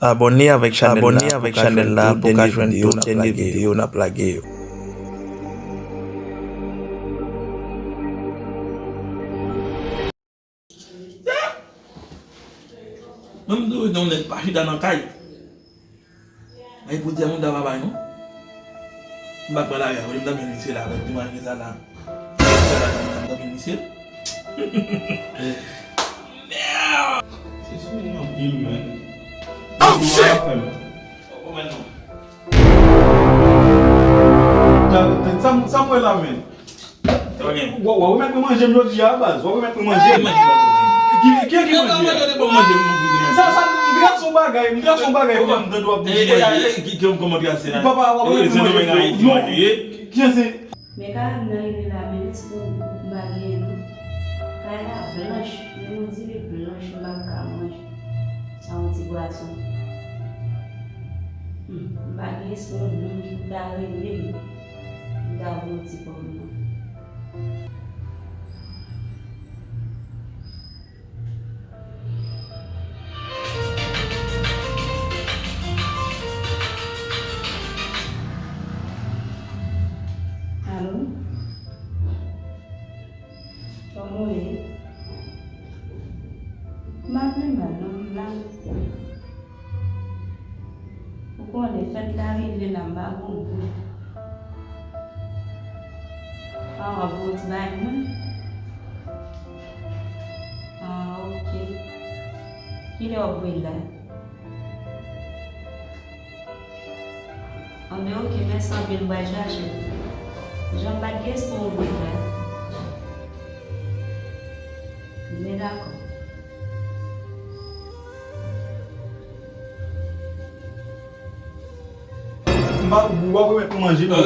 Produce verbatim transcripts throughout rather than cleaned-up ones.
Abòne avèk chanèl la pou w ka jwenn tout dènye videyo n ap lage yo. Mwen m toujou di yon nèg pa chita nan kay. Ay, pou di a moun ta pa bay non. M pa pran lari a, m ta vin misye la, avèk imaj sa la. Sa la, m ta vin misye. Merde! Se sou mwen anpil, man. Oh, shit! Sa, sa, sa m wè la, man. W ap remèt mwen manje m jodi a, baz. W ap remèt mwen manje m. Ki, ki, ki manje a? Sa, sa, m trase yon bagay, m trase yon bagay pou m tande w ap di. Papa, w ap remèt mwen manje m. Non. Jan se. Men kay la m nan rive la, men lespri m pa genyen non. Kay la blanch, men on dirait blanch, m pa ka manje. Sa yon ti pwason. Hmm, m pa gen espri yon moun ki pou ta rele m. M ta voye ti pòm nan. Alo? Kòman w ye? M pa pi mal non, m la. Ou konnen, fèt la rive la, m pa gon goud. A, w ap voye ti bay mwen? A, oke. Kilè w ap voye l la? Anben, oke, mèsi anpil, m pral chache l. Jan m pa t gen espwa w vin la. Men dakò. M pa, w ap remèt mwen manje m. W ap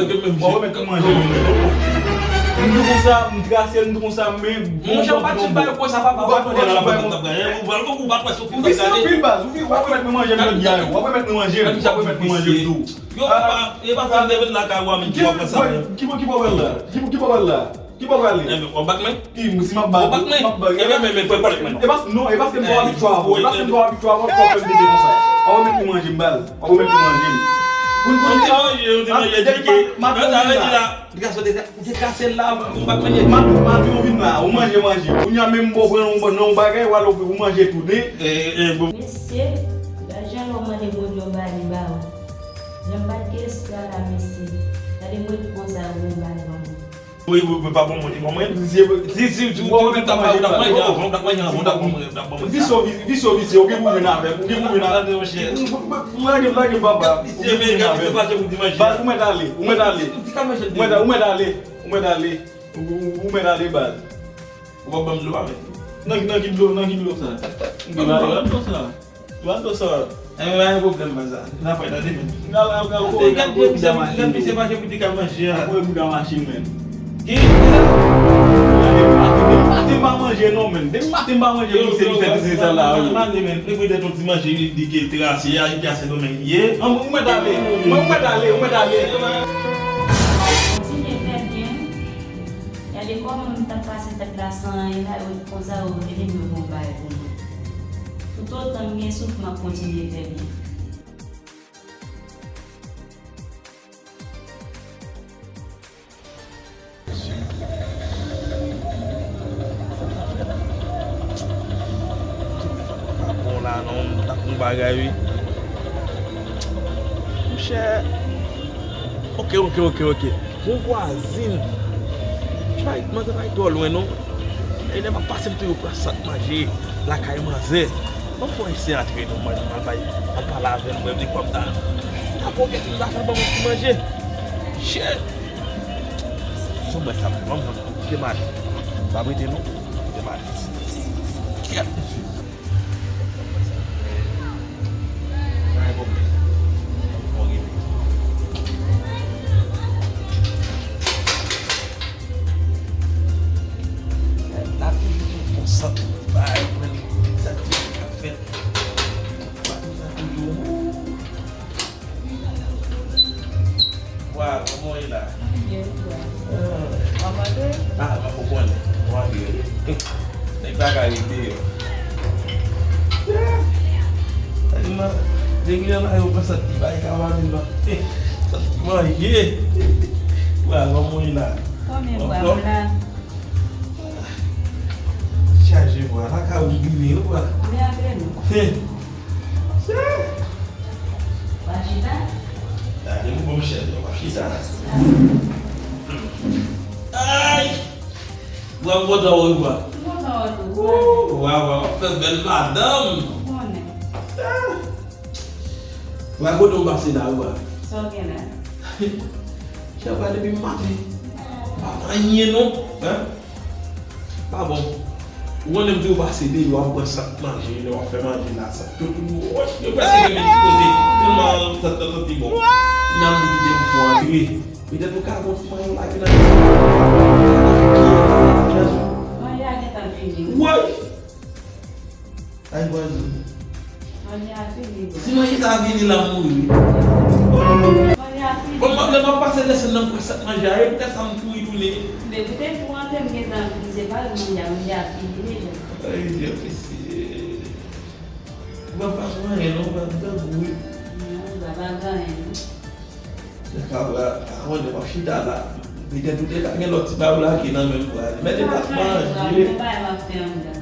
remèt mwen manje m. M di konsa, m trase l, m di konsa, men. Monchè, w pa t fin bay yo konsa, papa, w pa t fin bay yo. Ou pa t fin bay yo. Ou pa t fin bay yo. Ou pa t fin bay yo. Ou pa t fin bay yo. Ou pa t fin bay yo. Ou pa t fin bay yo. Ou pa t fin bay yo. Ou pa t fin bay yo. Yo, papa, e pa sa m te vin lakay ou a, men ki w ap fè sa menm? Ki, ki pral la? Ki, ki pral la? Ki pral la? Enben, w ap bat mwen? Ki, si m ap bat ou, m ap bat ou. Enben, men, men, pran kòlèt mwen non. E pas, non, e paske m twa viktwa avè w. E paske m twa viktwa avè w, w ap fè m pete konsa. W ap remèt mwen manje m, baz. W ap remèt mwen manje m. Yon ti manje, yon ti manje edike. Sa vle di la, Picasso te, ou te kase l la, ou pa t manje. Maten, maten ou vin la, ou manje, manje. Kounye a menm bon, pran yon, nan yon bagay, w al ou manje tou de. Mesye, lajan lè w mande Bondye yon bagay, li ba ou. Jan m pa t gen espwa la, mesye. Gade mwen konsa, yon bagay ban mwen. Wi, wi, wi, pa bon, mwen, mwen. Si, si, si, si, ou t ap manje, ou t ap manje avan, ou t ap manje avan, ou t ap manje, ou t ap manje. Visye, visye, visye, ou gen pou jwenn avè m, ou gen pou jwenn avè m. Tande, monchè. Lage, lage, papa. Visye, men, gade, se fache pou di manje. Baz, ou mèt ale, ou mèt ale. Ou mèt ale, ou mèt ale. Ou, ou, ou mèt ale, baz. Ou p ap ban m dlo avèk li. Nan, nan ki dlo, nan ki dlo sa? Nan ki dlo sa? Dlo sa? Enben, pa gen pwoblèm, baz. N a fè tande, men. Gad, gad, gad, gad, misye, gad misye fache pou li ka manje a. Mwen bouda machin, men. Ki? Depi maten, depi maten m pa manje, non, men. Depi maten m pa manje, misye, misye, misye, sa la, wi. Mande, men. Li pwete yon ti manje, li di ke l trase a, li di a Sendomeng li ye. An, ou mèt ale, mwen, ou mèt ale, ou mèt ale. Kontinye fè byen. Gade kòman m t ap pase fèt la san anyen la, yo konsa yo rele m, yo gen yon bagay pou mwen. Toutotan m gen souf, m ap kontinye fè byen. Pa bon la non, m t ap yon bagay wi. Monchè. Ok, ok, ok, ok. Yon vwazin. Manzè pa t twò lwen non. E lè m ap pase m toujou pran sa k manje lakay manzè. Ban m fè yon eseye antre non, mwen al bay, al pale avè l, mwen vle kwè m ta. M ta pran kèk moun zafè ban mwen ti manje. Shit. Sou mwen sa, ban m kite m ale. M pa prete non. Kite m ale. Kèt. Pa gen pwoblèm. Fò rive. La toujou konsantre bay mwen li kote sa ki ka fèt. Wa, kòman w ye la? Byen, byen. Ah. W ap antre? Ah, mwen poko konnen. W ap antre. Nèg pa ka ret deyò. Yeah. Sa di mwen, Depi lè la, yo pran sa ti bay ka manje la. Sa ti manje. Bwa, kòman w ye la? Kòman w ye, bwa, la? Chaje, bwa, la ka ou vini, wi, bwa. Mwen antre nou. He. Sa. W ap chita? Gade, mwen bon chèf, w ap chita. Ay! Bwa, m kontan wè w, bwa. M kontan wè w tou. Wou, bwa, bwa, w ap fè bèl madanm. Ou konnen. Ah! Bwa, kote w pase la, bwa? Sa w gen la? Chè, bwa, depi maten. Pa anyen, non. Hein? Pa bon. Ou konnen m di w pase deyò, w ap pran sa k manje, lè w ap fè manje la, sa k tout, woy, yo prèske gen menm koze. Tèlman sa t ap santi bon. N ap di kite m fò antre. Petèt ou ka gon ti manje w lage nan. Manje a gentan fini. Woy! Ay, vwazin. Manje a fini, bro. Si manje sa a fini la, m mouri, wi. Manje a fini. Bon, m ap, lè m ap pase lè sèn nan, m pran sa k manje a, e poutèt sa m kouri tounen. Men poutèt ou antre, m gentan vin, se pa l manje a, manje a fini deja. Ay, Dye, mesye. Ou pa, pa gen anyen, non, ou pa gen anyen, wi. Non, ou pa, pa gen anyen, non. Lè sa, bra, a konnen w ap chita la. Petèt ou te ka gen lòt ti bagay ou lage nan men m, bra. Mete pa manje. Mwen pa m ap fè anndan.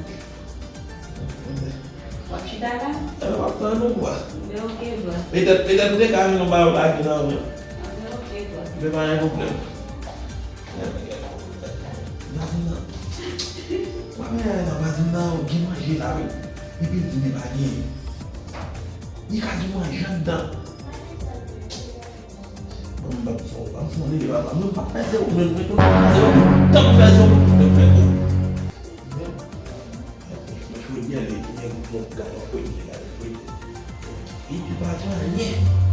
W ap chita la? E, w ap tann ou, bwa. Anben, oke, bwa. Petèt, petèt ou te ka jwenn yon bagay ou lage nan men. Anben, oke, bwa. Men pa gen pwoblèm. Vwazin nan. Mwen men nan vwazin nan, gen manje la, wi. Epi l di li pa gen. Li ka gen manje anndan. Mwen, m p ap fè w, m p ap fè w leve papa. Mwen, m p ap fè zewo, mwen, mwen, mwen, m p ap fè zewo. Tank mwen fè zewo, mwen fè zewo. Mwen, mwen, mwen, mwen, mwen, mwen, gade, gade, gade. Epi pa gen anyen.